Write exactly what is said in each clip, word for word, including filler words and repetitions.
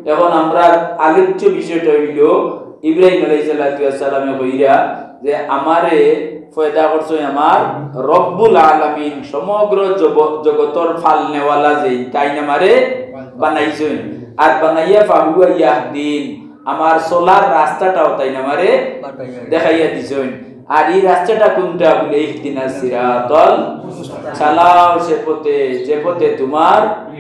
এখন আমরার আলোচ্য বিষয়টা অইলো, ইব্রাহিম আলাইহিস সালাতু ওয়াস সালামে কইরা যে, "আমারে পয়দা করছইন আমার রব্বুল আলামিন, সমগ্র জব-, জগতর পালনেওয়ালা যেইন, তাইন আমারে বানাইছইন। আর বানাইয়া ফাহুয়া ইয়াহদিন, আমার চলার রাস্তাটাও তাইন আমারে দেখাইয়া দিছইন।" আর ই রাস্তাটা কুনটা? বলে, "ইহদিনাস সিরাতাল মুস্তাকিম। চালাও সে পথে, যে পথে তুমার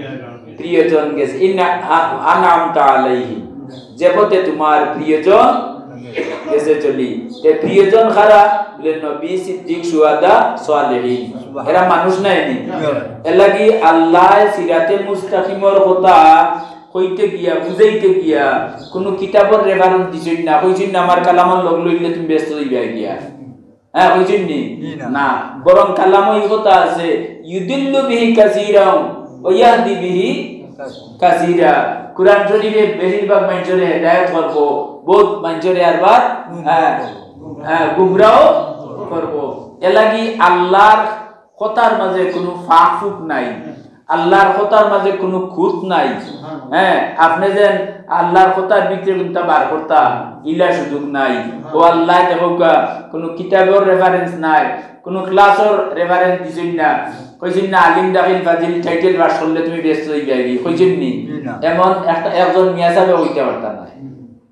প্রিয়জন গেছে।" ইন্না আ-, আনআমতা আলাইহিম, যে পথে তুমার প্রিয়জন গেছে চলি। তে প্রিয়জন কারা? বলে, নবী, সিদ্দিক, শুহাদা, সালেহিন। এরা মানুষ নায়নি? এরলাগি আল্লায় সিরাতে মুস্তাকিমর কথা কইতে গিয়া, বুঝাইতে গিয়া কুনু কিতাবর reference দিছইন না, কইছইন না, "আমার কালামর লগ লইলে তুমি বেহেস্তো যাইবায় গিয়া।" হ্যাঁ, কইছইন নি? জি না। না, বরং কালামো ই কথা আছে, "ইউদিল্লু বিহি কাসীরাও ওয়া ইয়াহদি বিহি কাসীরা।" কুরআন শরীফে বেশিরভাগ মানষরে হেদায়েত করবো, বউত মানষরে আরবার, হ্যাঁ, হ্যাঁ, গুমরাও করবো। এরলাগি আল্লার কথার মাঝে কুনু ফাঁক ফুক নাই, আল্লার কথার মাঝে কুনু খুঁত নাই। হ্যাঁ, আপনে যেন আল্লার কথার ভিতরে কুনটা বার করতা, ইলা সুযোগ নাই। ও আল্লায় দেখউক্কা, কুনু কিতাবর reference নাই, কুনু class-র reference দিছইন না, কইছইন না, "আলিম, দাখিল, ফাজিল, title পাস করলে তুমি বেহেস্তো যাইবায় গি", কইছইন নি? জি না। এমন একটা, একজন মিয়া সাবে কইতা পারতা না।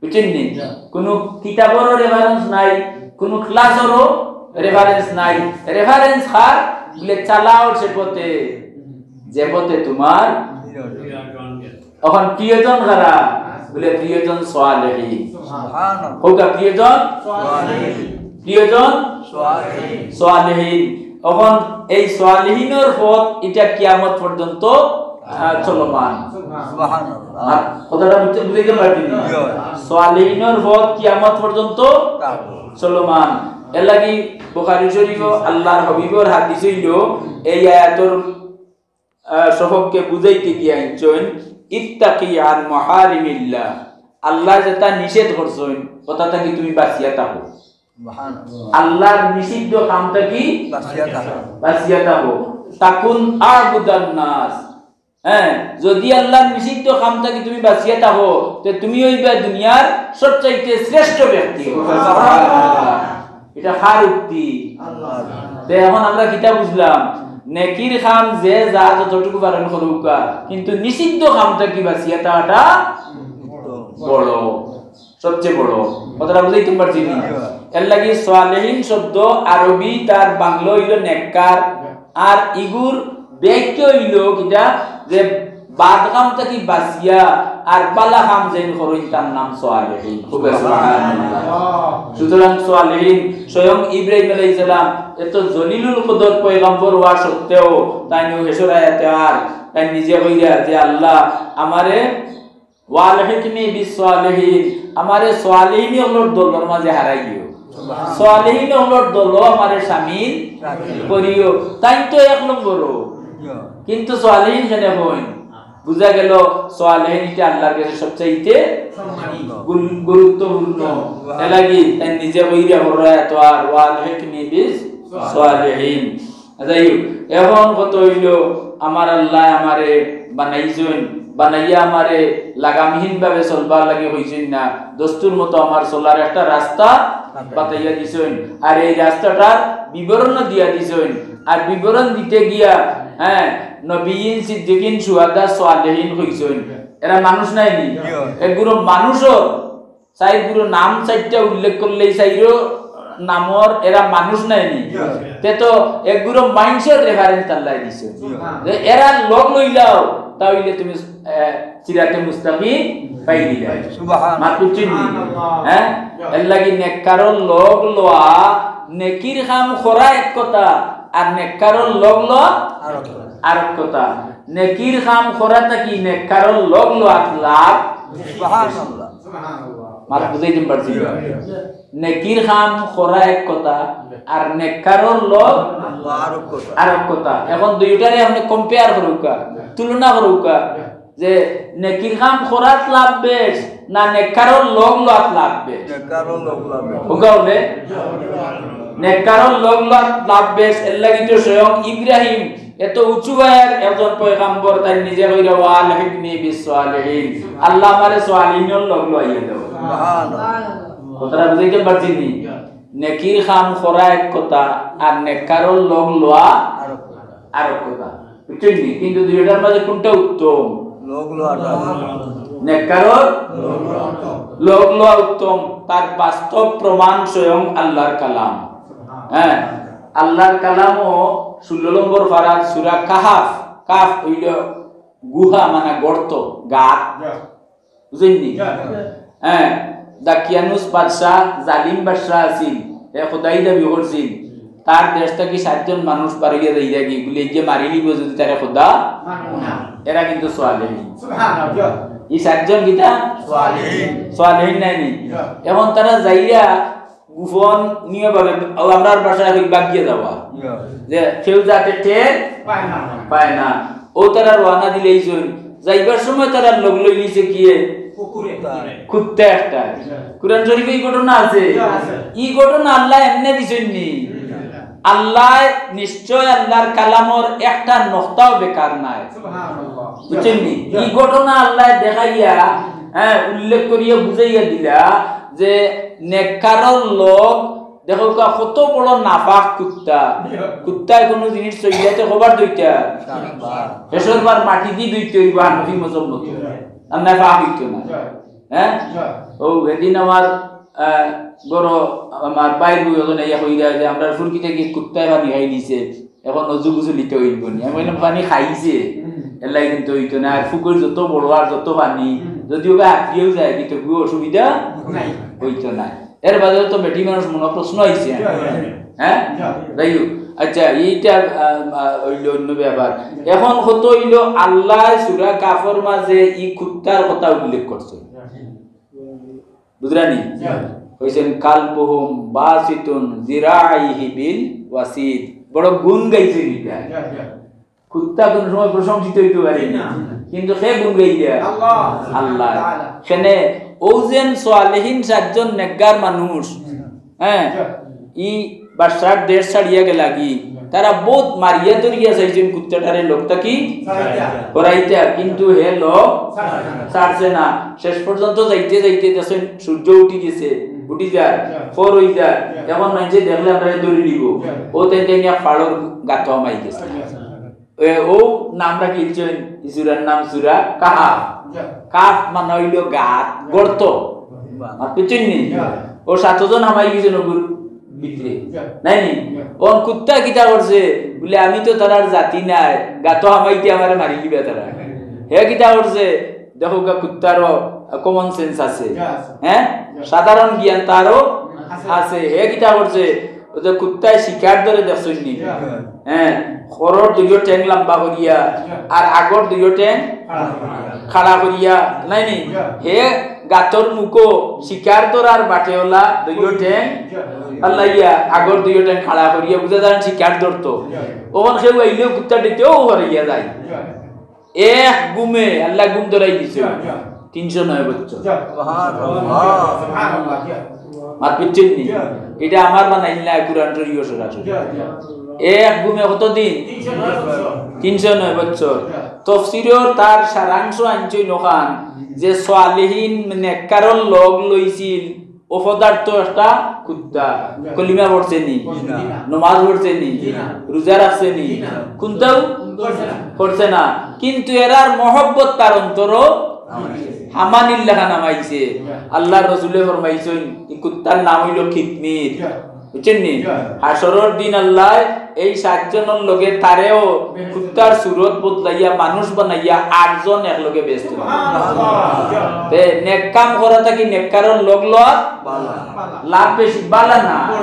বুঝছইন নি? জি। কুনু কিতাবরও reference নাই, কুনু class-রও reference নাই। Reference কার? বলে, "চালাও সে পথে, যে পথে তুমার।" এখন প্রিয়জন কারা? বলে, "প্রিয়জন সালেহিন।" সুবহানাল্লাহ। কউক্কা, প্রিয়জন? সালেহিন। প্রিয়জন? সালেহিন। সালেহিন। এখন এই সালেহিনর পথ ইটা কিয়ামত পর্যন্ত, আহ, চলমান। সুবহানাল্লাহ। আর কথাটা বুঝতে, বুঝাইতে পারছি না? জি। সালেহিনর পথ কিয়ামত পর্যন্ত চলমান। এরলাগি বুখারী শরীফো আল্লার হাবিবর হাদিস অইলো, এই আয়াতর আহ, সপক্ষে বুঝাইতে গিয়া আনছইন, "ইত্তাকি আন মাহারিমিল্লাহ।" আল্লায় যেটা নিষেধ করছইন, ওটা থাকি তুমি বাঁচিয়া থাকো। সুবহানাল্লাহ। আল্লার নিষিদ্ধ কাম থাকি বাঁচিয়া থাকো। বাঁচিয়া থাকো। তাকুন আবুদান নাস। হ্যাঁ, যদি আল্লার নিষিদ্ধ কাম থাকি তুমি বাঁচিয়া থাকো, তে তুমি অইবা দুনিয়ার সবচাইতে শ্রেষ্ঠ ব্যক্তি। সুবহানাল্লাহ। ইটা কার উক্তি? আল্লাহ। তে এখন আমরা কিতা বুঝলাম? নেকির কাম যে যা যতটুকু পারইন করউক্কা, কিন্তু নিষিদ্ধ কাম থাকি বাঁচিয়া থাকাটা বড়, সবচেয়ে বড়। কথাটা বুঝাইতাম পারছি নি? এরলাগি সালেহিন শব্দ আরবি, তার বাংলা অইলো নেককার। আর ইগুর ব্যাখ্যা অইলো কিতা যে বাদ কাম থাকি বাঁচিয়া আর ভালা কাম যেইন করইন তার নাম সালেহিন। খুব সুবহানাল্লাহ। সুতরাং সালেহিন স্বয়ং ইব্রাহিম আলাইহিস সালাম এত জলিলুল কদর পয়গম্বর অওয়া সত্ত্বেও তাইন হেশর আয়াতে আর তাইন নিজে কইরা যে, "আল্লাহ, আমারে ওয়ালহিকনি বিস সালেহিন, আমারে সালেহিন অকলর দলর মাঝে হারাই দিও। সালেহিন অকলর দলো আমারে শামিল করিও।" তাইন তো এক নম্বরও। কিন্তু সালেহিন কেনে কইন? বুঝা গেল সালেহিন ইটা আল্লার গেছে সবচাইতে গুরু-, গুরুত্বপূর্ণ। এরলাগি তাইন নিজে কইরা হররা এত আর ওয়ালহিকনি বিস সালেহিন। যাই হোক, এখন কথা অইলো, আমার আল্লায় আমারে বানাইছইন, বানাইয়া আমারে লাগামহীন ভাবে চলবার লাগি কইছইন না, দস্তুর মতো আমার চলার একটা রাস্তা বাতাইয়া দিছইন, আর এই রাস্তাটার বিবরণও দিয়া দিছইন। আর বিবরণ দিতে গিয়া, হ্যাঁ, নবীন, সিদ্দিকিন, শুহাদা, সালেহিন কইছইন। এরা মানুষ নায়নি? এগুলো মানুষও চাইরগুরো নাম চাইরটা উল্লেখ করলে, এই চাইরো নামর এরা মানুষ নায়নি? জি। তে তো এগুরো মানষর reference আল্লায় দিছে। জি। যে এরার লগ লইলাও, তা অইলে তুমি, এ, সিরাতে মুস্তাকিম পাই দিলায়। সুবহান। মাত বুঝছইন নি? সুবহানাল্লাহ। হ্যাঁ? এরলাগি নেককারর লগ লওয়া, নেকির কাম করা এক কথা, আর নেককারর লগ লওয়া আরক কথা। আরক কথা। নেকির কাম করা থাকি নেককারর লগ লওয়াত লাভ। সুবহানাল্লাহ। মাত বুঝাইতাম পারছি না? নেকির কাম করা এক কথা, আর নেককারর লগ আরক কথা। আরক কথা। এখন দুইটারে আপনে compare করউক্কা, তুলনা করউক্কা, যে নেকির কাম করাত লাভ বেশ না নেককারর লগ লওয়াত লাভ বেশ? নেককারর লগ লাভ বেশ। অউক্কা অইলে নেককারর লগ লওয়াত লাভ বেশ। এরলাগি তো স্বয়ং ইব্রাহিম এত উঁচু ভাইয়ের একজন পয়গাম্বর, তাইন নিজে কইরা, "ওয়া আলহিকনি বিস সালিহিন।" আল্লাহ, আমারে সালিহিনর লগ লওয়াইয়া দেও। সুবহানাল্লাহ। কথাটা বুঝাইতাম পারছি নি? নেকির কাম করা এক কথা, আর নেককারর লগ লওয়া আরক কথা। বুঝছইন নি? কিন্তু দুইটার মাঝে কোনটা উত্তম? লগ লওয়াটা। নেককারর লগ লওয়া উত্তম। তার বাস্তব প্রমাণ স্বয়ং আল্লাহর কালাম। হ্যাঁ, আল্লাহর কালামও ষোলো নম্বর পারার সূরা কাহাফ। কাহাফ অইল গুহা, মানে গর্ত, গাত। বুঝছইন নি? হ্যাঁ, দাকিয়ানুস বাদশাহ, জালিম বাদশাহ আছিল, হে খোদাই দাবি করছিল। তার দেশ থাকি সাতজন মানুষ বারইয়া যাইরা গি, বলে, "এই যে মারি নিব যদি তারে খোদা।" এরা কিন্তু সালেহিন। সুবহানাল্লাহ। এই সাতজন কিতা? সালেহিন। সালেহিন নায় নি? এখন তারা যাইরা গোপনীয়ভাবে, ও, আমরার ভাষায় কই বাগিয়া যাওয়া। যে কেউ যাতে টের পায় না। পায় না। ও তারা রওয়ানা দিলাইছইন। যাইবার সময় তারা লগ লইলিছে কিয়ে? কুকুরে। কুত্তা একটা। কোরআন শরীফে এই ঘটনা আছে। আছে। এই ঘটনা আল্লাহ এমনে দিছইন নি? আল্লাহ নিশ্চয় আল্লাহর কালামর একটা নক্তাও বেকার নাই। সুবহানাল্লাহ। বুঝছইন নি? এই ঘটনা আল্লাহ দেখাইয়া, হ্যাঁ, উল্লেখ করিয়া বুঝাইয়া দিলা যে নেককারর লগ দেখো কা, কত বড় নাপাক কুত্তা। কুত্তায় কোনো জিনিস চইলাতে কবার ধইতা? হেশর বার মাটি দি ধইতে অইব, হানফি মজব মতো। আর নাপাক অইতো না। হ্যাঁ? ও, এদিন আমার, আহ, বড়, আমার ভাইর বউ এখন ইয়া কইরা যে, "আমরার ফুরকি থাকি কুত্তায় পানি খাই নিছে, এখন অজু গুসল দিতে অইব নি?" আমি কইলাম, "পানি খাইছে, এর লাগি কিন্তু অইতো না। আর ফুকর যত বড় আর যত পানি, যদিও বা হাঁপিয়েও যায়, কিন্তু কোনো অসুবিধা অইতো না।" এর বাদেও তো বেটি মানুষ মনো প্রশ্ন আইছে। হ্যাঁ? যাই হোক, আচ্ছা, এইটা, আহ, আহ, অইল অন্য ব্যাপার। এখন কত অইল, আল্লাহ সূরা কাহাফর মাঝে ই কুত্তার কথা উল্লেখ করছে। বুঝরা নি? কইছেন, "কালবুহুম বাসিতুন জিরাইহি বিল ওয়াসিদ।" বড় গুণ গাইছে এটা। কুত্তা কোনো সময় প্রশংসিত অইতে পারে না। কিন্তু কে গুণ গাইরা? আল্লাহ। আল্লাহ। তাআলা। কেনে ও যেন সালেহিন সাতজন নেককার মানুষ, হ্যাঁ, ই বাদশার দেশ ছাড়িয়া গেলা গি, তারা বহুত মারিয়া ধরিয়া চাইছইন কুত্তাটারে লগ থাকি হরাইতা, কিন্তু হে লগ ছাড়ছে না। শেষ পর্যন্ত যাইতে যাইতে দেখছইন সূর্য উঠি গেছে, উঠি যার, ফর অই যার, এখন মানষে দেখলে আমরারে ধরি নিব। ও তাইন তাইন এক ফাড়র গাতো হামাই গেছে। এ, ও নাম রাখিলছইন, ই সূরার নাম সূরা কাহাফ। কাহাফ মানে অইল গাত, গর্ত। মাত বুঝছইন নি? ও সাতজন হামাই গেছইন অগুর ভিতরে। নায় নি? ও কুত্তা কিতা করছে? বলে, "আমি তো তারার জাতি নায়, গাতো হামাইতে আমারে মারি দিবা তারা।" হে কিতা করছে? দেখো গা, কুত্তারও common sense আছে। হ্যাঁ? সাধারণ জ্ঞান তারও আছে। হে কিতা করছে? ওই যে কুত্তায় শিকার ধরে দেখছইন নি? হ্যাঁ, খরর দুইও ঠ্যাং লম্বা করিয়া আর আগর দুইও ঠ্যাং খাড়া করিয়া, নায় নি? হে গাতর মুখো শিকার ধরার বাটে ওলা দুইও ঠ্যাং আল্লাইয়া আগর দুইও ঠ্যাং খাড়া করিয়া, বুঝা যায় শিকার ধরতো। অখন কেউ আইলেও কুত্তা দিতেও হরাইয়া যায়। এক ঘুমে আল্লাহ ঘুম ধরাই দিছে। তিনশো নয় বছর। সুবহানাল্লাহ। মাত বুঝছইন নি? এটা আমার বানাইল না, কোরআন শরীফ সরাসরি। এক ঘুমে কত দিন? তিনশো নয় বছর। তফসিরর তার সারাংশ আনছইন অখান যে সালেহিন নেককারর লগ লইছিল অপদার্থ একটা কুত্তা। কলিমা পড়ছে নি? নমাজ পড়ছে নি? রোজা রাখছে নি? কুনটাও করছে না। কিন্তু এরার মহব্বত তার অন্তরো হামানির লাখান হামাইছে। আল্লাহর রসুলে ফরমাইছইন, ই কুত্তার নাম অইল খিতমির। বুঝছইন নি? হাশরর দিন আল্লায় এই সাতজনর লগে তারেও কুত্তার সুরত বদলাইয়া মানুষ বানাইয়া আটজন একলগে বেহেস্তো। তে নেক কাম করা থাকি নেককারর লগ লওয়া লাভ বেশি, বালা না?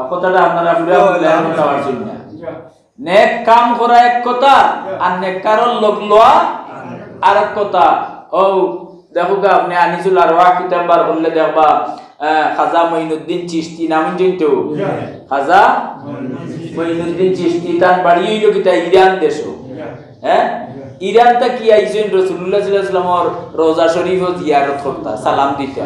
কথাটা আপনারা পুরা বুঝলেন, বুঝতে পারছেন না? নেক কাম করা এক কথা, আর নেককারর লগ লওয়া আর এক কথা। ও দেখো গা, আপনি আনিসুল আরওয়াহ কিতাব বার করলে দেখবা, আহ, খাজা মঈনুদ্দিন চিশতি নাম হুনছইন তো? খাজা মঈনুদ্দিন চিশতি, তান বাড়ি অইল কিতা ইরান দেশো। হ্যাঁ, ইরান থাকি আইছইন রাসূলুল্লাহ সাল্লাল্লাহু আলাইহি ওয়াসাল্লামর রওজা শরীফও জিয়ারত করতা, সালাম দিতা।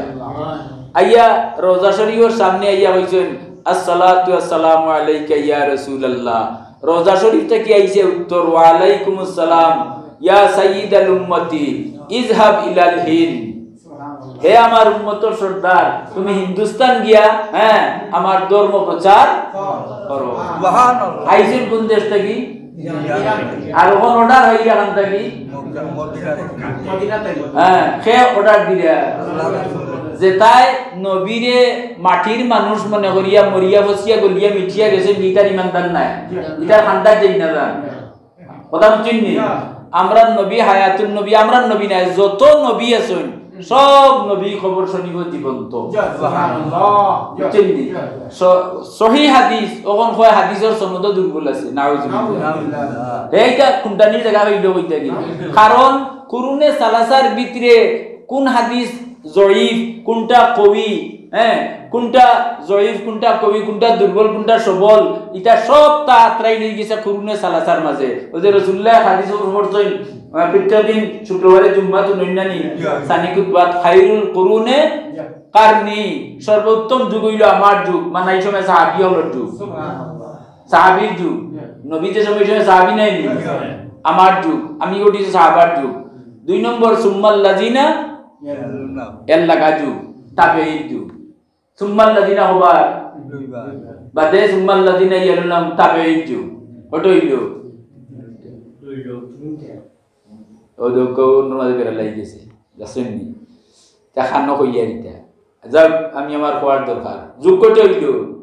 আইয়া রওজা শরীফর সামনে আইয়া কইছইন, "আসসালাতু আসসালামু আলাইকা ইয়া রাসূলুল্লাহ।" রওজা শরীফ থাকি আইছে উত্তর, "ওয়ালাইকুমুস সালাম, ইয়া সাইয়্যিদাল উম্মতি, ইযহাব ইলাল হিন্দ।" হে আমার উম্মতর সর্দার, তুমি হিন্দুস্তান গিয়া, হ্যাঁ, আমার ধর্ম প্রচার করো। সুবহানাল্লাহ। আইছইন কোন দেশ থাকি? আর অখন অর্ডার অইয়া কান থাকি? হ্যাঁ, কে অর্ডার দিরা? যেতায় নবীরে মাটির মানুষ মনে করিয়া মরিয়া ফসিয়া গলিয়া মিটিয়া গেছে, ইতার ইমানদার নায়, ইতার খান্দাত যাই না যান। কথা বুঝছইন নি? আমরার নবী হায়াতুন নবী, আমরার নবী নায়, যত নবী আছইন, সব নবী কবর শরীফো জীবন্ত। সুবহানাল্লাহ। বুঝছইন নি? স-, সহি হাদিস, অখন কয় হাদিসর সনদও দুর্বল আছে, নাউজুবিল্লাহ। এইটা কোনটা নিয়ে জায়গা হইল কইতা কি? কারণ কুরুনে সালাসার ভিতরে কোন হাদিস জয়ীফ, কোনটা কবি, হ্যাঁ, কোনটা জয়ীফ, কোনটা কবি, কোনটা দুর্বল, কোনটা সবল, ইটা সবতা আত্রাই লই গেছে কুরুনে সালাসার মাঝে। ওই যে রসুল্লাহ হাদিস পড়ছইন, আহ, প্রত্যেক দিন শুক্রবারে জুম্মাতুন নন্নানি, সানি খুতবাত, "খাইরুল কুরুনে কারনি", সর্বোত্তম যুগ হইল আমার যুগ, মানে এই সময় সাহাবি হলর যুগ। সাহাবির যুগ। নবী যে সময়, সময় সাহাবি নাই নি? আমার যুগ, আমি উঠি সাহাবার যুগ। দুই নম্বর, সুম্মাল্লাযিনা এর লাগা যুগ, তাবেঈর যুগ। সুম্মাল্লাযিনা হবার বাদে সুম্মাল্লাযিনা ইয়ালুনাহুম তাবেঈর যুগ। কত হইল? ও দেখো, অন্য মাঝে বেড়া লাগি গেছে। যাচ্ছেন নি? তা খানো কইয়া দিতা। যাক, আমি আমার খোয়ার দরকার। যুগ কত হইল?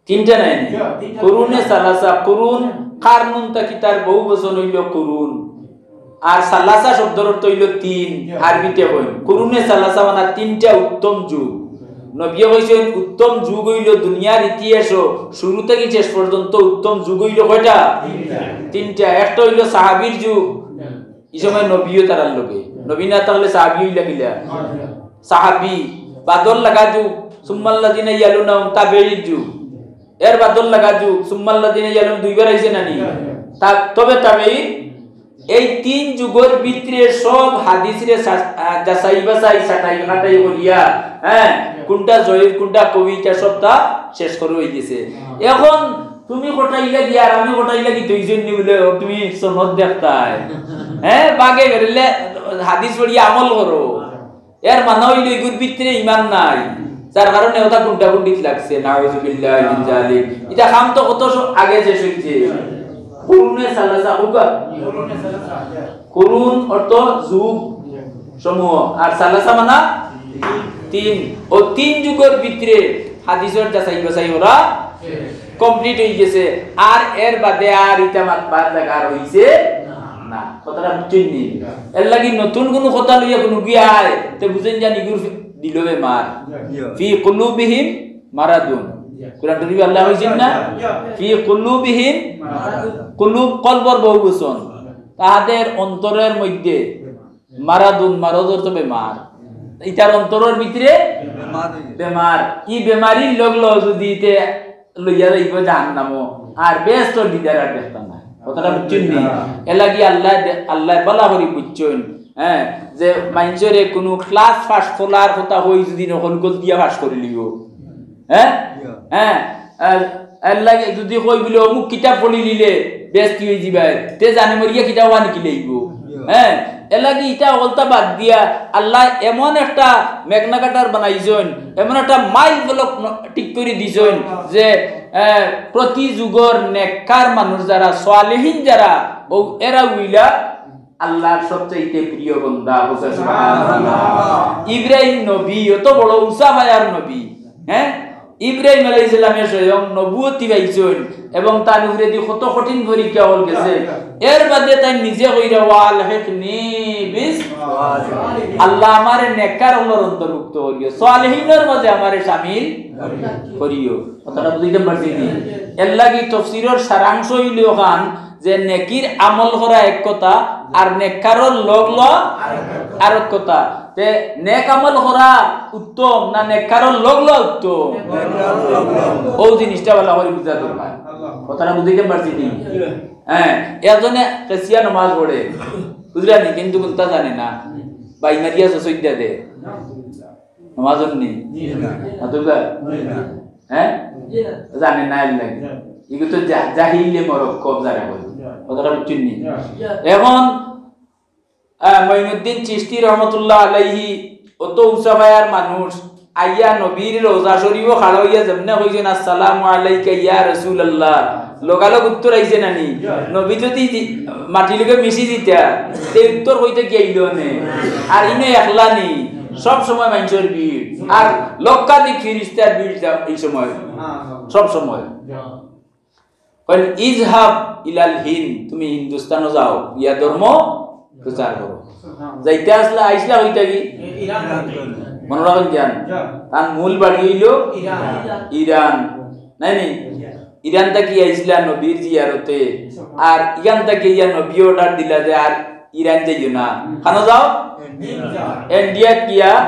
তিনটা নাই নি? তিনটা। কুরুনে সালাসা, কুরুন, কারনুন তা কিতার বহু বচন হইল কুরুন। আর সালাসা শব্দর অর্থ হইল তিন, আরবিতে কইন। কুরুনে সালাসা মানে তিনটা উত্তম যুগ। নবীয়ে কইছেন, উত্তম যুগ হইল দুনিয়ার ইতিহাসও শুরু থাকি শেষ পর্যন্ত উত্তম যুগ হইল কয়টা? তিনটা। তিনটা। একটা হইল সাহাবীর যুগ, ই সময় নবীও তারার লগে। নবী না থাকলে সাহাবী হইলা কিলা? সাহাবী, বাদর লাগা যুগ, সুম্মাল্লাযিনা ইয়ালুনাহুম তাবেঈর যুগ। এর বাদর লাগা যুগ, সুম্মাল্লাযিনা ইয়ালুন দুইবার আইছে না নি? তা-, তবে তাবেঈ, এই তিন যুগর ভিতরে সব হাদিসরে সা-, আ, যাচাই বাছাই, ছাটাই কাটাই করিয়া, হ্যাঁ, কোনটা জয়ীফ, কোনটা কবি, ইটা সবটা শেষ করে হয়ে গেছে। এখন তুমি কটাই লাগি আর আমি কটাই লাগি দুইজন নি বলে, ও, তুমি সনদ দেখতায়। হ্যাঁ, বাগে বেরলে হাদিস পড়িয়া আমল করো। এর মানে হইল এগুর ভিতরে ইমান নাই, যার কারণে ওটা কুন্টা কুন্ডিত লাগছে। নাউজুবিল্লাহি মিন জালিক। ইটা কাম তো কত স-, আগে শেষ হইছে। কুরুনে সালাসা, হুকা? কুরুন অর্থ যুগ সমূহ, আর সালাসা মানা তিন। ও তিন যুগর ভিতরে হাদিসর যাচাই বাছাই ওরা complete হয়ে গেছে। আর এর বাদে আর ইটা মাতবার জাগা আর হইছে না। কথাটা বুঝছইন নি? এর লাগি নতুন কোনো কথা লইয়া কোনো গিয়া আয়, তে বুঝেন জানি ইগুর দিল বেমার। ফি কুলুবিহিম মারাদুন। কোরআন শরীফে আল্লাহ কইছেন না? ফি কুলুবিহিম, কুলুব কলবর বহু বচন। তাহাদের অন্তরের মধ্যে মারাদুন, মারাদ অর্থ বেমার। ইটার অন্তরের ভিতরে বেমার। ই বেমারির লগ লগ যদি ইতে লইয়া যাইব জাহান্নামো, আর বেহেস্তর দিদার আর দেখতা না। কথাটা বুঝছইন নি? এর লাগি আল্লাহ দে-, আল্লাহ বালা করি বুঝছইন, হ্যাঁ, যে মাইনষরে কোনো class পাস করার কথা কই যদি নকল গল দিয়া পাস করি লিব, হ্যাঁ? হ্যাঁ, আর, আর লাগে যদি কই বলে অমুক কিতাব পড়ি লিলে বেহেস্তি হয়ে যাবে, তে জানে মরিয়া কিতাব আনি কি লইব? হ্যাঁ, এর লাগি ইটা হকলতা বাদ দিয়া আল্লাহ এমন একটা মেঘনা কাটার বানাইছইন, এমন একটা মাইল ফলক ন-, ঠিক করে দিছইন যে, আহ, প্রতি যুগর নেককার মানুষ যারা, সালেহিন যারা, ও এরা উইলা আল্লাহর সবচাইতে প্রিয় বন্দা। হোক সুবহানাল্লাহ। ইব্রাহিম নবী, অত বড় উঁচা পায়ার নবী, হ্যাঁ? ইব্রাহিম আলাইহিস সালামে স্বয়ং নবুয়তি পাইছইন এবং তার উপরেদি কত কঠিন পরীক্ষা হল গেছে। এর বাদে তাইন নিজে কইরা, "ওয়া আলহিকনি বিস-, আল্লাহ আমারে নেককার অকলর অন্তর্ভুক্ত করিও, সালেহিনর মাঝে আমারে শামিল করিও।" কথাটা বুঝাইতাম পারছি নি? এর লাগি তফসিরর সারাংশ হইল ওখান যে নেকির আমল করা এক কথা, আর নেককারর লগ লওয়া আরেক কথা। তে নেক আমল করা উত্তম না নেককারর লগ লওয়া উত্তম? ও জিনিসটা ভালা করি বুঝা দরকার। কথাটা বুঝাইতাম পারছি নি? হ্যাঁ, একজনে কেসিয়া নামাজ পড়ে, বুঝলা নি? কিন্তু কোনটা জানে না, বাই মারিয়া সসইদা দে, নামাজ নি? মাতুকা? হ্যাঁ? জানে না এর লাগি। ইগু তো জা-, জাহিলে মরক্কব যারা বলে। কথাটা বুঝছইন নি? এখন, আহ, মঈনুদ্দিন চিশতি রহমতুল্লাহ আলাইহি অত উঁচা পায়ার মানুষ, আইয়া নবীর রওজা শরীফো খাড়া অইয়া যেমনে কইছইন, "আসসালামু আলাইকা ইয়া রাসূলুল্লাহ", লগালগ উত্তর আইছে না নি? নবী যদি জি-, মাটির লগে মিশি দিতা, তে উত্তর কইতে কি আইলো নে? আর ইনো একলা নি, সব সময় মাইনষর ভিড়, আর লক্ষাধিক ফিরিস্তার ভিড় যা-, এই সময়, সব সময়। কইন, "ইজহাব ইলাল হিন্দ", তুমি হিন্দুস্তানো যাও, গিয়া ধর্ম প্রচার করো। যাইতে আসলা, আইসলা কই থাকি? মনে রাখইন জান, তান মূল বাড়ি অইলো ইরান। ইরান, নায় নি? ইরান থাকি আইসলা নবীর জিয়ারতে, আর ইরান থাকি ইয়া নবী অর্ডার দিলা যে আর ইরান যাইও না, কানো যাও? ইন্ডিয়া গিয়া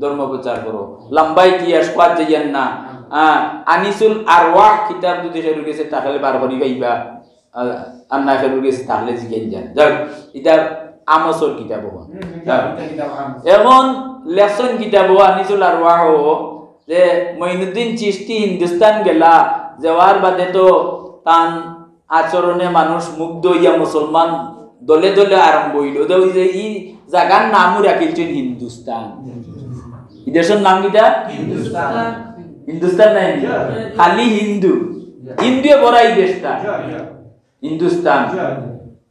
ধর্ম প্রচার করো। লম্বা ইতিহাস, কওয়াত যাইয়ার না। আহ, আনিসুল আরওয়াহ কিতাব যদি কেউর গেছে থাকলে বার করি পাইবা। আহ, আর না কেউর গেছে থাকলে জিগাইন যান। যাক, ইটা আমসর কিতাব অখন। যাক। এখন লেখছইন কিতাব আনিসুল আরওয়াহ যে মঈনুদ্দিন চিশতি হিন্দুস্তান গেলা, যাওয়ার বাদে তো তান আচরণে মানুষ মুগ্ধ অইয়া মুসলমান দলে দলে আরম্ভ অইলো। তো ওই যে ই জাগার নামও রাখিলছইন হিন্দুস্তান। ই দেশর নাম কিতা? হিন্দুস্তান। হিন্দুস্তান নায় নি? খালি হিন্দু। হিন্দুয়ে ভরা ই দেশটা। হিন্দুস্তান।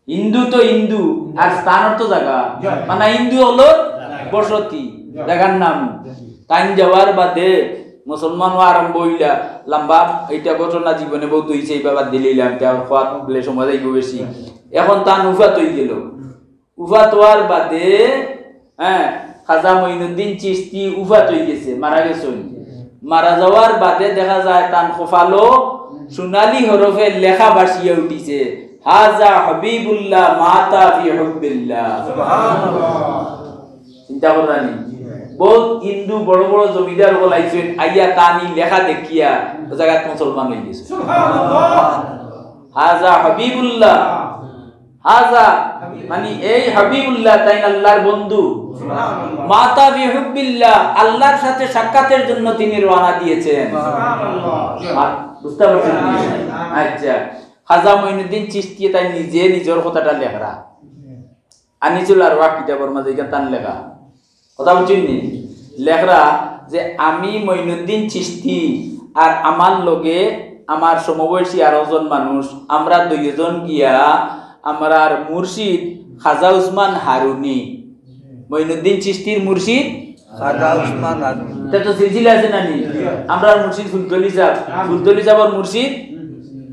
হিন্দু তো হিন্দু, আর স্থান অর্থ জাগা। মানে হিন্দু অকলর বসতি, জাগার নাম। তাইন যাওয়ার বাদে মুসলমানও আরম্ভ অইলা, লম্বা ইটা ঘটনা জীবনে বহুত অইছে, ইবা বাদ দিলাইলাম, ইটা কওয়াত বুলে সময় যাইবো বেশি। এখন তান উফাত অইগেলো। উফাত অওয়ার বাদে, হ্যাঁ, খাজা মঈনুদ্দিন চিশতি উফাত অইগেছে, মারা গেছইন। মারা যাওয়ার বাদে দেখা যায় তান কপালো সোনালী হরফে লেখা ভাসিয়া উঠিছে, "হাজা হাবিবুল্লাহ মাতা ফি হুব্বিল্লাহ।" চিন্তা কররা নি? বহুত হিন্দু বড় বড় জমিদার অকল আইছইন, আইয়া তান ই লেখা দেখিয়া ও জাগাত মুসলমান অইগেছে। হাজা হাবিবুল্লাহ, হাজা, মানে এই হাবিবুল্লাহ তাইন আল্লাহর বন্ধু। মাতা ফি হুব্বিল্লাহ, আল্লাহর সাথে সাক্ষাতের জন্য তিনি রওনা দিয়েছেন। বুঝতে পারছইন নি? আচ্ছা, খাজা মঈনুদ্দিন চিশতিয়ে তাইন নিজে নিজর কথাটা লেখরা। আনিসুল আরওয়াহ কিতাবর মাঝে ইখান তান লেখা। কথা বুঝছইন নি? লেখরা যে আমি মঈনুদ্দিন চিশতি আর আমার লগে আমার সমবয়সী আরো জন মানুষ, আমরা দুইজন গিয়া আমরার মুর্শিদ খাজা উসমান হারুনি, মঈনুদ্দিন চিশতির মুর্শিদ খাজা উসমান হারুনি। ইটা তো সিলসিলা আছে না নি? আমরার মুর্শিদ ফুলতলি সাব, ফুলতলি সাবর মুর্শিদ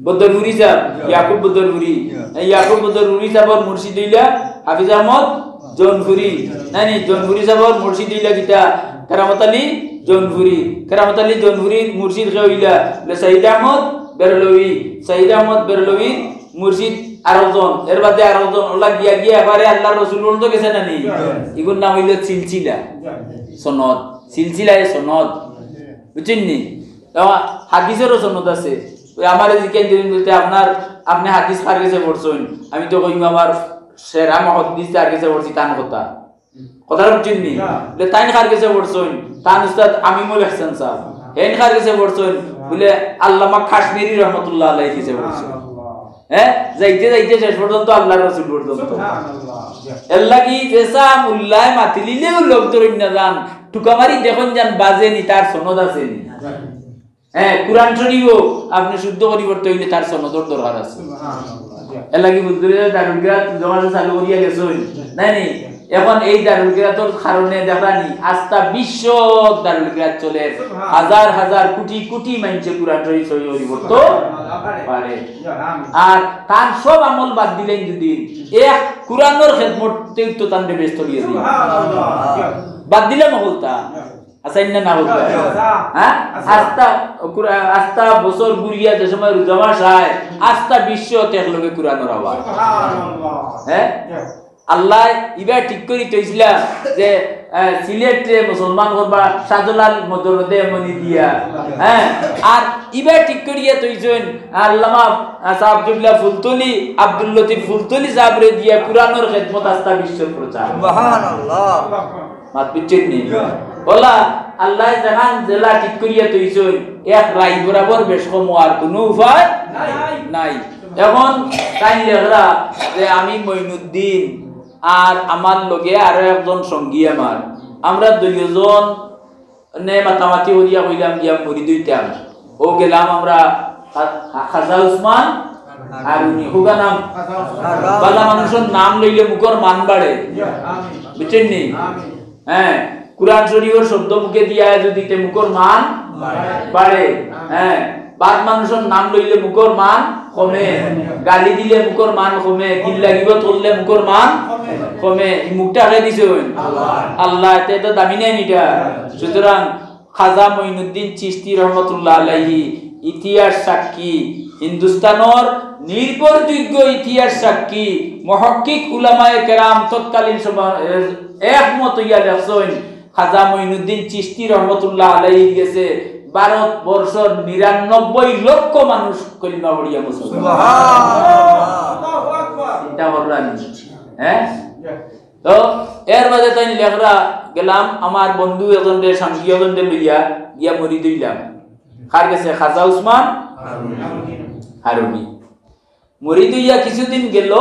বদরপুরি সাব, ইয়াকুব বদরপুরি। এই ইয়াকুব বদরপুরি সাবর মুর্শিদ অইলা হাফিজ আহমদ জৌনপুরি। নায় নি, জৌনপুরি সাবর মুর্শিদ অইলা কিতা? কেরামত আলী জৌনপুরি। কেরামত আলী জৌনপুরির মুর্শিদ কে অইলা? অইলা সাইদ আহমদ বেরলভী। সাইদ আহমদ বেরলভীর মুর্শিদ আরো জন, এর বাদে আরো জন, অলা গিয়া গিয়া এবারে আল্লাহর রসুল পর্যন্ত গেছে না নি? ইগুর নাম অইলো সিলসিলা সনদ, সিলসিলায়ে সনদ। বুঝছইন নি? তো হাদিসেরও সনদ আছে। ওই আমারে জিজ্ঞেস করেন বলতে, "আপনার, আপনি হাদিস কার গেছে পড়ছইন?" আমি তো কইমু, "আমার সেরা মুহাদ্দিস যার গেছে পড়ছি, তান কথা।" কথাটা বুঝছইন নি? বলে, "তাইন কার গেছে পড়ছইন?" তান উস্তাদ আমিমুল ইহসান সাব। "হেইন কার গেছে পড়ছইন?" বলে, "আল্লামা কাশ্মীরি রহমতুল্লাহ আলাইহির গেছে পড়ছইন।" হ্যাঁ, যাইতে যাইতে শেষ পর্যন্ত আল্লাহর রসুল পর্যন্ত। এর লাগি যেসা মুল্লায় মাতিলিলেও লোক ধরইন না যান, টুকা মারি দেখইন যান বাজে নি, তার সনদ আছে নি। হ্যাঁ, কোরআন শরীফও আপনি শুদ্ধ করি পড়তে অইলে তার সনদর দরকার আছে। এর লাগি বুঝতে দারুল কিরাত জমাতে চালু করিয়া গেছইন, নায় নি? এখন এই দারুল কিরাতর কারণে দেখরা নি, আস্তা বিশ্ব দারুল কিরাত চলে, হাজার হাজার কোটি কোটি মাইনষে কোরআন শরীফ সহি করি পড়তো পারে। আর তান সব আমল বাদ দিলাইন যদি, এক কোরআনর খেদমতেউ তো তানরে বেহেস্তো দিয়া দিবা। বাদ দিলে মহলতা। আচ্ছা, ইন্না না বলতে। হ্যাঁ? আস্তা, কুরআ-, আস্তা বছর ঘুরিয়া যে সময় রোজা মাস আয়, আস্তা বিশ্ব তে একলগে কোরআনর আওয়াজ। হ্যাঁ? আল্লায় ইবা ঠিক করি থইছিলা যে, আহ, সিলেটরে মুসলমান করবা শাহজালাল মদরদে মনি দিয়া। হ্যাঁ? আর ইবা ঠিক করিয়া থইছইন আল্লামা, আহ, সাহেব কিবলা ফুলতলি, আব্দুল লতিফ ফুলতলি সাহেবরে দিয়া কোরআনর খেদমত আস্তা বিশ্বর প্রচার। সুবহানাল্লাহ। মাত বুঝছইন নি? অলা আল্লায় যেখান জেলা ঠিক করিয়া থইছইন, এক রাই বরাবর বেশ কম অওয়ার কুনু উপায় নাই। নাই। এখন তাইন লেখরা যে আমি মঈনুদ্দিন আর আমার লগে আরো একজন সঙ্গী আমার, আমরা দুইজন নে মাতামাতি করিয়া কইলাম গিয়া মুরিদ অইতাম। অউ গেলাম আমরা খা-, খাজা উসমান হারুনি, হুগা নাম। বালা মানুষর নাম লইলে মুখর মান বাড়ে। বুঝছইন নি? হ্যাঁ, কুরআন শরীফর শব্দ মুখে দিয়া যদি তে মুখর মান বাড়ে। হ্যাঁ, বাদ মানুষর নাম লইলে মুখর মান কমে, গালি দিলে মুখর মান কমে, গিল্লা গিবত করলে মুখর মান কমে। ই মুখটা কে দিছইন? আল্লাহ। এতে তো দামি নাই ইটা। সুতরাং খাজা মঈনুদ্দিন চিশতি রহমতুল্লাহ আলাইহি ইতিহাস সাক্ষী, হিন্দুস্তানর নির্ভরযোগ্য ইতিহাস সাক্ষী, মুহাক্কিক উলামায়ে কেরাম তৎকালীন সময় একমত অইয়া লেখছইন, খাজা মঈনুদ্দিন চিশতি রহমতুল্লাহ আলাইহির গেছে ভারতবর্ষর নিরানব্বই লক্ষ মানুষ কলিমা পড়িয়া মুসলমান। সুবহানাল্লাহ। চিন্তা কররা নি? হ্যাঁ? তো এর বাদে তাইন লেখরা গেলাম, আমার বন্ধু একজনরে, সঙ্গী একজনরে লইয়া গিয়া মুরিদ অইলাম। কার গেছে? খাজা উসমান হারুনি। মুরিদ অইয়া কিছুদিন গেল,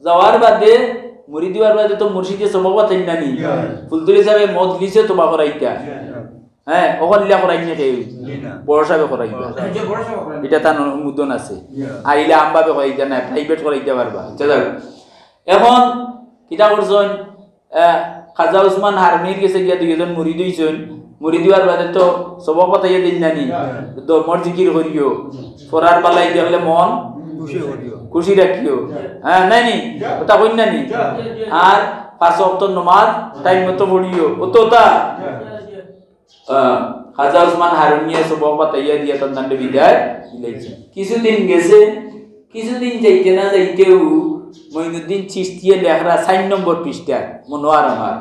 যাওয়ার বাদে, মুরিদ অওয়ার বাদে তো মুর্শিদে সবক বাতাইন না নি? ফুলতলি সাহেবে মজলিসে তোবা করাইতা। হ্যাঁ, অখন ইলা করাইন না কেউ। জি না। বড় সাহেবে করাইতা। বড় সাহেব। ইটা তান অনুমোদন আছে। আর ইলা আমভাবে করাইতা না, private করাইতা পারবা। আচ্ছা, যাক। এখন কিতা করছইন? আহ, খাজা উসমান হারুনির গেছে গিয়া দুইজন মুরিদ অইছইন। মুরিদ অওয়ার বাদে তো সবক বাতাইয়া দিন না নি? দমর জিকির করিও, পড়ার বালাই দেখলে মন খুশি করিও। খুশি রাখিও। হ্যাঁ, নাই নি? কথা কইন না নি? আর পাঁচ ওয়াক্ত নমাজ time মতো পড়িও। অতো অতা? আহ, খাজা উসমান হারুনিয়ে সবক বাতাইয়া দিয়া তান তানরে বিদায় দিলাইছে। কিছুদিন গেছে, কিছুদিন যাইতে না যাইতেউ মঈনুদ্দিন চিশতিয়ে লেখরা চাইর নম্বর পৃষ্ঠাত, মনোয়ার আমার,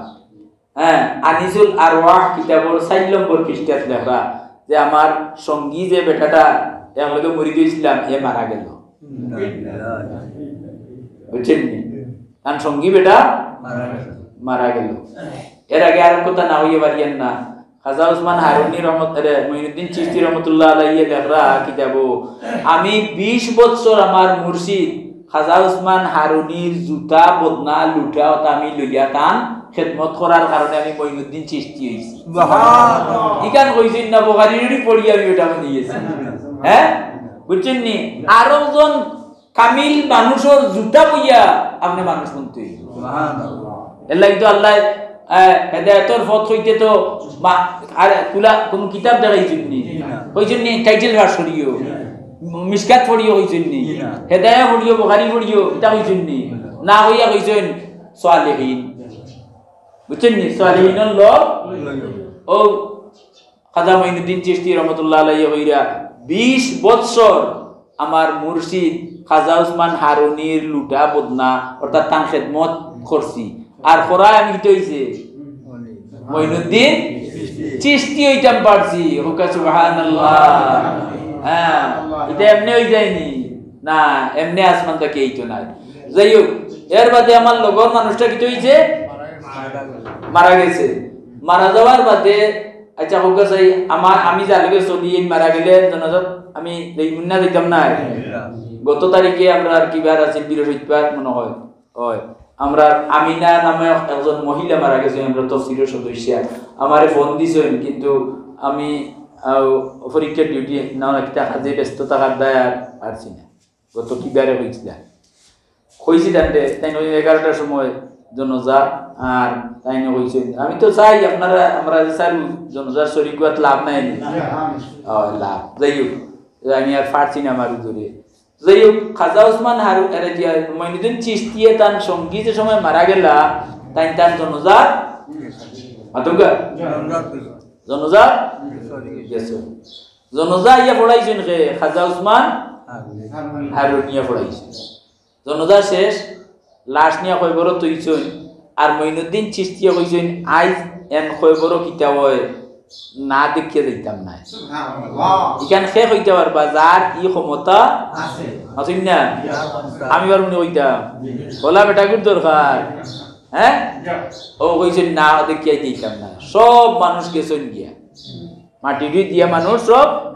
হ্যাঁ, আনিসুল আরওয়াহ কিতাবর চাইর নম্বর পৃষ্ঠাত লেখরা যে আমার সঙ্গী যে বেটাটা একলগে মুরিদ অইছিলাম, এ মারা গেল। বুঝছইন নি? তান সঙ্গী বেটা মারা গেল। মারা গেল। এর আগে আর কথা না অইয়া পারিয়ার না। খাজা উসমান হারুনি রহমত-, আরে, মঈনুদ্দিন চিশতি রহমতুল্লাহ আলাইহি লেখরা কিতাবো, আমি বিশ বছর আমার মুর্শিদ খাজা উসমান হারুনির জুতা, বদনা, লুটা অতা আমি লইয়া তান খেদমত করার কারণে আমি মঈনুদ্দিন চিশতি অইছি। সুবহানাল্লাহ। ইখান কইছইন না, বুখারীর পড়িয়া আমি অটা বানাই গেছি। হ্যাঁ? বুঝছইন নি? আরো জন কামিল মানুষর জুতা বইয়া আপনে মানুষ বনতে অইবো। সুবহানাল্লাহ। এর লাগি তো আল্লায়, আহ, হেদায়েতর পথ কইতে তো মা-, আর কুলা কুনু কিতাব দেখাইছইন নি? জি না। কইছইন নি title verse পড়িও? জি না। মিশকাত পড়িও কইছইন নি? জি না। হেদায়া পড়িও, বুখারী পড়িও, ইতা কইছইন নি? জি না। না কইয়া কইছইন সালেহিন। বুঝছইন নি? সালেহিনর লগ। জি না। অউ খাজা মঈনুদ্দিন চিশতি রহমতুল্লাহ আলাইহি কইরা বিশ বৎসর আমার মুর্শিদ খাজা উসমান হারুনির লুটা বদনা অর্থাৎ তান খেদমত করছি। আর করায় আমি কিতা অইছে? মঈনুদ্দিন চিশতি অইতাম পারছি। কউক্কা সুবহানাল্লাহ। হ্যাঁ, ইটা এমনে অই যায়নি? না, এমনে আসমান থাকি আইতো নায়। যাই হউক, এর বাদে আমার লগর মানুষটা কিতা অইছে? মারা গেছে। মারা যাওয়ার বাদে, আচ্ছা, কউক্কা চাই, আমার, আমি যার লগে চলি, এইন মারা গেলে জানাজাত আমি যাইমু না যাইতাম না? গত তারিখে আমরার কিবার আছিল, বৃহস্পতিবার মনে হয়। অয়, আমরার আমিনা নামে একজন মহিলা মারা গেছে, আমরার তফসিলর সদস্যা। আমারে ফোন দিছইন, কিন্তু আমি, আহ, পরীক্ষার duty না, না, কিতা কাজে ব্যস্ত থাকার দায় আর পারছি না। গত কিবারে কইছিলা? কইছি তানরে, তাইন অউ এগারোটার সময় জনাজা, আর তাইন কইছইন, আমি তো চাই আপনারা, আমরা যে চাইরু জনাজার শরিক অওয়াত লাভ নাই নি? অয়, লাভ। যাই হউক, আমি আর পারছি না আমার উজরে। যাই হউক, খাজা উসমান হারু-, এরে জিয়া, মঈনুদ্দিন চিশতিয়ে তান সঙ্গী যে সময় মারা গেলা, তাইন তান জনাজা, মাতউক্কা? জনাজা গেছে। জনাজা আইয়া পড়াইছইন কে? খাজা উসমান হারুনিয়ে পড়াইছইন। জনাজা শেষ, লাশ নিয়া কয়বরো থইছইন। আর মঈনুদ্দিন চিশতিয়ে কইছইন, আইজ এন কয়বরো কিতা অয়, না দেখিয়া যাইতাম নায়। সুবহানাল্লাহ। ইখান কে কইতা পারবা, যার ই ক্ষমতা আছে। আছইন না? আমি পারমু নি কইতাম? অলা বেটাগুর দরকার। হ্যাঁ? অউ কইছইন, না দেখিয়া যাইতাম নায়। সব মানুষ গেছইন গিয়া। মাটিরে দিয়া মানুষ সব।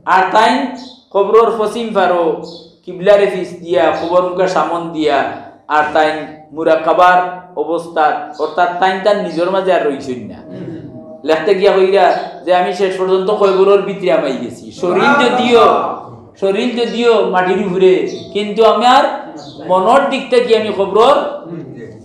আর তাইন কবরর পশ্চিম পারো, কিবলারে পিছ দিয়া, কবর মুখা সামন দিয়া, আর তাইন মুরাকাবার অবস্থাত, অর্থাৎ তাইন তান নিজর মাঝে আর রইছইন না। লেখতে গিয়া কইরা যে আমি শেষ পর্যন্ত কবরর ভিতরে হামাই গেছি, শরীর যদিও, শরীর যদিও মাটির উপরে, কিন্তু আমার মনর দিক থাকি আমি কবরর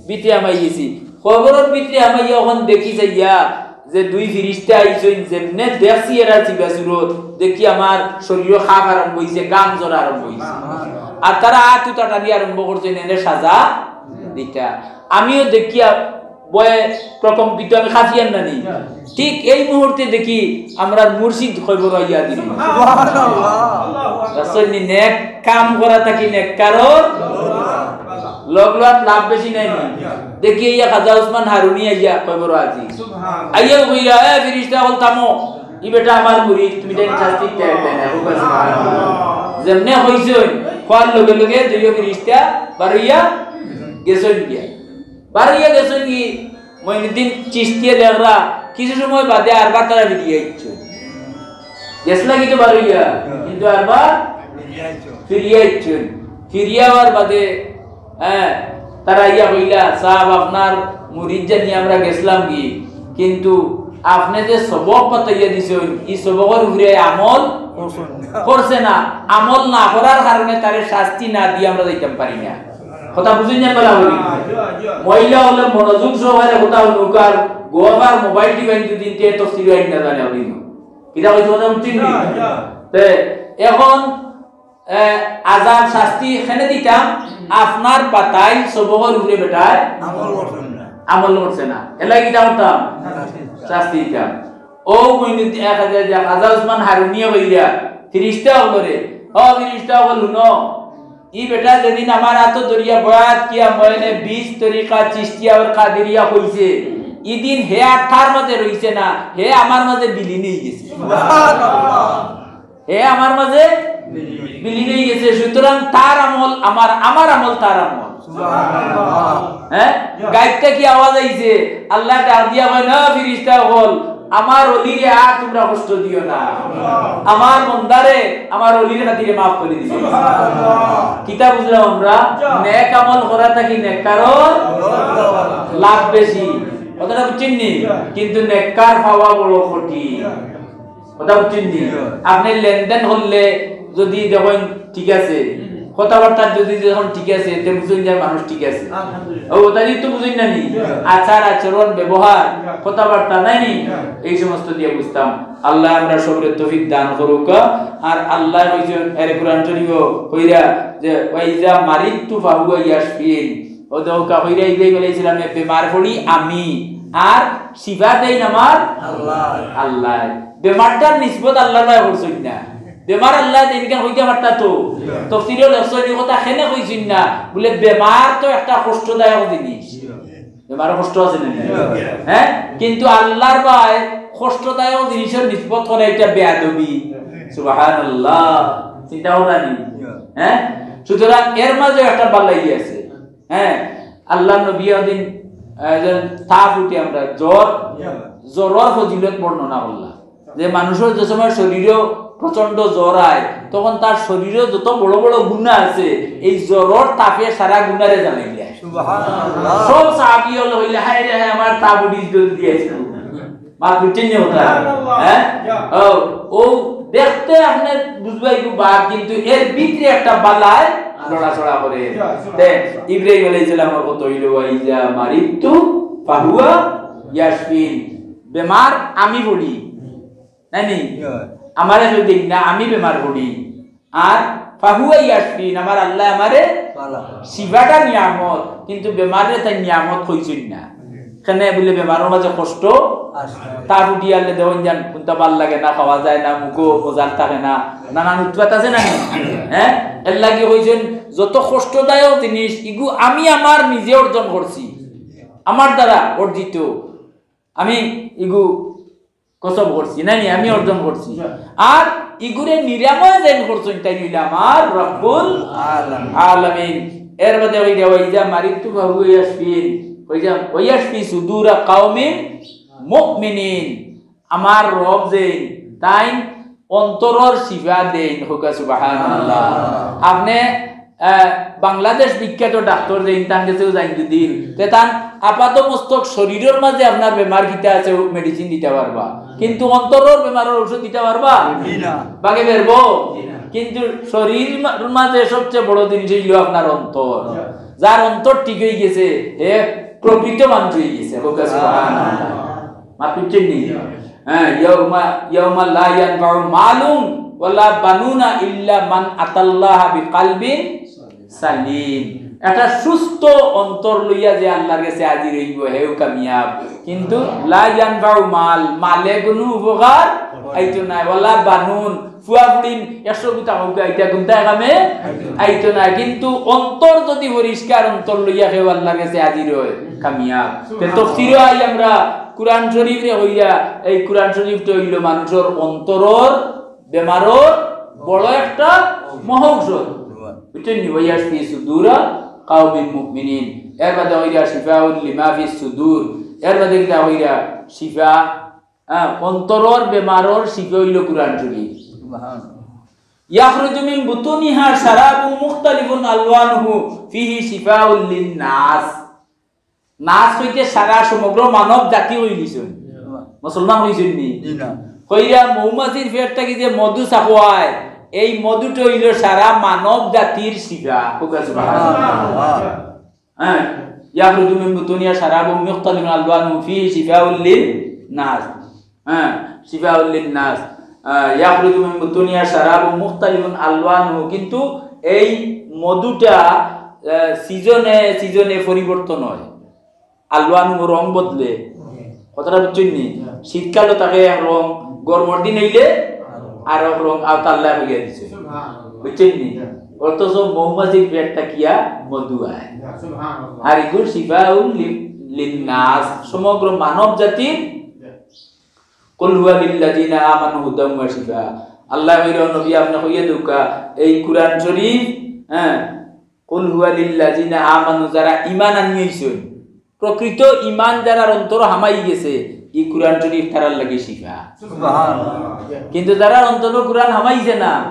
ভিতরে হামাই গেছি। কবরর ভিতরে হামাইয়া অখন দেখি যাইয়া যে দুই ফিরিস্তা আইছইন, যেমনে দেখছি এরার চিবা সুরত, দেখি আমার শরীরো কাঁপ আরম্ভ অইছে, ঘাম ঝরা আরম্ভ অইছে। আর তারা আত উতা টানি আরম্ভ করছইন এনে সাজা দিতা। আমিও দেখিয়া ভয়ে প্রকম্পিত, আমি কাঁপিয়ার না নি। ঠিক এই মুহূর্তে দেখি আমরার মুর্শিদ কবরো আইয়া দিল। রাসূল নি নেক কাম করা থাকি নেককারর লগ লওয়াত লাভ বেশি নাই নি। দেখি ইয়া খাজা উসমান হারুনি আইয়া কবরো আজি। আইয়া কইলা, "এ ফিরিস্তা অকল থামো, ই বেটা আমার মুরিদ, তুমি তাইন শাস্তি দেয় দেয় না।" যেমনে কইছইন, কওয়ার লগে লগে দুইও ফিরিস্তা বারইয়া গেছইন গিয়া। বারইয়া গেছইন কি, মঈনুদ্দিন চিশতিয়ে লেখরা, কিছু সময় বাদে আরবার তারা ফিরিয়া আইছইন। গেছলা কিন্তু বারইয়া, কিন্তু আরবার ফিরিয়া আইছইন। ফিরিয়া আওয়ার বাদে, হ্যাঁ, তারা ইয়া কইলা, "সাব, আপনার মুরিদ জানি আমরা গেছলাম কি, কিন্তু আপনে যে সবক বাতাইয়া দিছইন, ই সবকর উপরে আমল করছে না। আমল না করার কারণে তারে শাস্তি না দিয়া আমরা যাইতাম পারি না।" কথা বুঝইন না, বলা হইল। মহিলা অকলে মনোযোগ সহকারে কথা হুনুক, আর গোয়াবার মোবাইল টিপাইন দুদিন তে তফসিল আইন না জানে হইল। কিতা কইছে কথা বুঝছইন নি? তে এখন, এ, আজাব শাস্তি কেনে দিতাম, আপনার বাতাইল সবকর উপরে বেটায় আমল করছে না। আমল করছে না। এলাই কিতা করতাম? শাস্তি। শাস্তি দিতাম। ও মইনুদ্দিন, এক হাজার, এক হাজার উসমান হারুনিয়ে কইরা, ফিরিস্তা অকলরে, "ও ফিরিস্তা অকল হুনো, ই বেটা যেদিন আমার আতো ধরিয়া বয়াত কিয়া ময়নে বিশ তরিকা চিশতিয়া আর কাদেরিয়া কইছে, ইদিন হে আর তার মাঝে রইছে না, হে আমার মাঝে বিলীন অই গেছে।" হে আমার মাঝে বিলীন অই গেছে। সুতরাং তার আমল আমার, আমার আমল তার আমল। হ্যাঁ? গাইবটা কি আওয়াজ আইছে? আল্লায় ডাক দিয়া কয়, "না, ফিরিস্তা অকল, আমার অলিরে আর তুমরা কষ্ট দিও না। আমার বন্দারে, আমার অলির খাতিরে মাফ করি দিও।" কিতা বুঝলাম আমরা? নেক আমল করা থাকি নেককারর লাভ বেশি। কথাটা বুঝছইন নি? কিন্তু নেককার পাওয়া বড় কঠিন। কথা বুঝছইন নি? আপনে লেনদেন করলে যদি দেখইন ঠিক আছে, কথাবার্তা যদি দেখইন ঠিক আছে, তে বুঝইন যে মানুষ ঠিক আছে। আলহামদুলিল্লাহ। ও, তাইলে তো বুঝইন না নি? আচার আচরণ, ব্যবহার, কথাবার্তা নাই নি? এই সমস্ত দিয়া বুঝতাম। আল্লায় আমরা সবরে তৌফিক দান করুক। আর আল্লায় কইছইন, এর কোরআন শরীফো কইরা যে, "ওয়াইজা মারিদতু ফাহুয়া ইয়াশফিন।" ও দেখউক্কা, কইরা ইব্রাহিম আলাইহিস সালামে বেমার পড়ি আমি, আর শিফা দেইন আমার আল্লায়। আল্লায়। বেমারটার নিসবত আল্লার বায় করছইন না। বেমার আল্লায় দেইন কেনে কইতা পারতা তো। তফসিরো লেখছইন, ই কথা কেনে কইছইন না। বুলে বেমার তো একটা কষ্টদায়ক জিনিস। বেমারো কষ্ট আছে না? হ্যাঁ? কিন্তু আল্লার বায় কষ্টদায়ক জিনিসর নিসবত করা ইটা বেয়াদবি। সুবহানাল্লাহ। চিন্তা কররা নি? হ্যাঁ? সুতরাং এর মাঝে একটা বালাই আছে। হ্যাঁ, আল্লার নবী একদিন, আহ, একজন তাপ উঠে আমরা জ্বর, জ্বরর ফজিলত বর্ণনা করলা। যে মানুষর যে সময় শরীরো প্রচণ্ড জ্বর আয়, তখন তার শরীরো যত বড় বড় গুনা আছে, এই জ্বরর তাপে সারা গুনারে জ্বালাই দেয়। সুবহানাল্লাহ। সব সাহাবী অকল কইলা, "হায় রে হায়, আমার তাপ উঠি গেছে।" মাত বুঝছইন নি কথা? হ্যাঁ? ও, ও দেখতে আপনে বুঝবা ইগু বাঘ, কিন্তু এর ভিতরে একটা বালায় লড়াচড়া করে। তে ইব্রাহিম আলাইহিস সালামর কথা অইলো, "ওয়াইজা মারিদতু ফাহুয়া ইয়াশফিন।" বেমার আমি পড়ি, নায় নি? আমারে কেউ দেইন না, আমি বেমার পড়ি। আর ফাহুয়া ইয়াশফিন, আমার আল্লায় আমারে বালা। শিফাটা নিয়ামত, কিন্তু বেমাররে তাইন নিয়ামত কইছইন না। কেনে বুলে বেমারর মাঝে কষ্ট আছে। তাপ উঠিয়ারলে দেখইন যান, কুনটা ভালা লাগে না, খাওয়া যায় না, মুখো ওজার থাকে না, নানান উৎপাত আছে না নি? হ্যাঁ? এরলাগি কইছইন, যত কষ্টদায়ক জিনিস, ইগু আমি আমার নিজে অর্জন করছি, আমার দ্বারা অর্জিত, আমি ইগু কসব করছি, নায় নি, আমি অর্জন করছি। আর ইগুরে নিরাময় যেইন করছইন, তাইন অইলা আমার রব্বুল আলামিন। আলামিন। এর বাদে কইরা, "ওয়াইজা মারিদতু ফাহুয়া ইয়াশফিন।" কইরা, "ওয়াশফি সুদুরা কাওমিন মুমিনিন।" আমার রব যেইন, তাইন অন্তরর শিফা দেইন। কউক্কা সুবহানাল্লাহ। আপনে, আহ, বাংলাদেশ বিখ্যাত ডাক্তার যেইন, তান গেছেও যাইন দুদিন, তে তান আপাত মস্তক শরীরর মাঝে আপনার বেমার কিতা আছে, ও medicine দিতা পারবা, কিন্তু অন্তরর বেমারর ঔষধ দিতা পারবা? জি না। বাগে বেরবো? জি না। কিন্তু শরীর মা-, মাঝে সবচেয়ে বড় জিনিস অইলো আপনার অন্তর। জি। যার অন্তর ঠিক অইগেছে, হে প্রকৃত মানুষ অইগেছে। কউক্কা সুবহানাল্লাহ। মাত বুঝছইন নি? হ্যাঁ, ইয়াউমা, ইয়াউমা লা ইয়ানফাউ মালুন ওয়ালা বানুনা ইল্লা মান আতাল্লাহা বিকালবিন সালিম। একটা সুস্থ অন্তর লইয়া যে আল্লাহর গেছে হাজির অইবো, হেউ কামিয়াব। কিন্তু লা ইয়ানফাউ মাল, মালে কুনু উপকার আইতো নায়। ওয়ালা বানুন, ফুয়া ফুড়িন একশো গুতা কউক্কা, ইতা কুনটায় কামে আইতো নায়। কিন্তু অন্তর যদি পরিষ্কার অন্তর লইয়া কেউ আল্লাহর গেছে হাজির অয়, কামিয়াব। তে তফসিরো আই আমরা কোরআন শরীফরে কইরা, এই কোরআন শরীফটা অইলো মানুষর অন্তরর বেমারর বড় একটা মহৌষধ। বুঝছইন নি? ওয়া ইয়াশফি সুদুরা কাওমিন মুমিনিন। এর বাদে কইরা শিফাউল লিমা ফিস সুদুর। এর বাদে কিতা কইরা? শিফা, হ্যাঁ, অন্তরর বেমারর শিফা অইলো কোরআন শরীফ। সুবহানাল্লাহ। ইয়াখরুজু মিন বুতুনিহা শারাবুন মুখতালিফুন আলওয়ানুহু ফিহি শিফাউল লিন নাস। নাস অইতে সারা সমগ্র মানব জাতি কইলিছইন। মুসলমান কইছইন নি? জি না। কইরা মৌমাছির পেট থাকি যে মধু ছাকোয়, এই মধুটা অইলো সারা মানব জাতির শিফা। কউক্কা সুবহানাল্লাহ। সুবহানাল্লাহ। হ্যাঁ, ইয়াখরুজু মিন বুতুনিহা শারাবুন মুখতালিফুন আলওয়ানুহু ফিহি শিফাউল লিন নাস। হ্যাঁ, শিফাউল লিন নাস। আহ, ইয়াখরুজু মিন বুতুনিহা শারাবুন মুখতালিফুন আলওয়ানুহু, কিন্তু এই মধুটা, আহ, সিজনে সিজনে পরিবর্তন অয়। আলওয়ানুহু রং বদলে। কথাটা বুঝছইন নি? শীতকালো থাকে এক রং, গরমর দিন অইলে আর এক রং, আও তাল্লা অইয়া দিছে। বুঝছইন নি? অথচ মৌমাছির পেট থাকিয়া মধু আয়। আর ইগু শিফাউল লি-, লিন নাস, সমগ্র মানব জাতির। কুল হুয়া লিল্লাযিনা আমানু হুদাম ওয়া শিফা। আল্লায় কইরা, "ও নবী, আপনে কইয়া দেউক্কা, এই কোরআন শরীফ, হ্যাঁ, কুল হুয়া লিল্লাযিনা আমানু, যারা ঈমান আনিয়া আইছইন, প্রকৃত ঈমান যারার অন্তরো হামাই গেছে, ই কোরআন শরীফ তারার লাগি শিফা।" সুবহানাল্লাহ। কিন্তু যারার অন্তরো কোরআন হামাইছে না,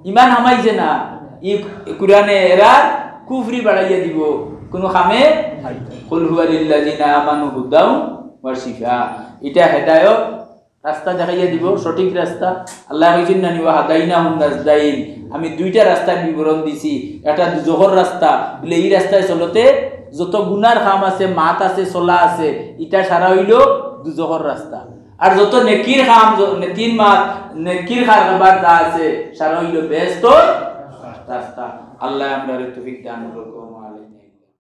ঈমান হামাইছে না, ই কোরআনে এরার কুফরি বাড়াইয়া দিবো, কুনু কামে। কুল হুয়া লিল্লাযিনা আমানু হুদাম ওয়া শিফা। ইটা হেদায়ত, রাস্তা দেখাইয়া দিবো, সঠিক রাস্তা। আল্লায় কইছইন না নি, "ওয়া হাদাইনাহুন নাজদাইন।" আমি দুইটা রাস্তার বিবরণ দিছি, একটা দুজখর রাস্তা, বলে ই রাস্তায় চলতে যত গুনার কাম আছে, মাত আছে, চলা আছে, ইটা সারা অইলো দুজখর রাস্তা। আর যত নেকির কাম, য-, নেকির মাত, নেকির কারবার যা আছে, সারা অইলো বেহেস্তর রাস্তা। আল্লায় আমরারে তৌফিক দান করুক।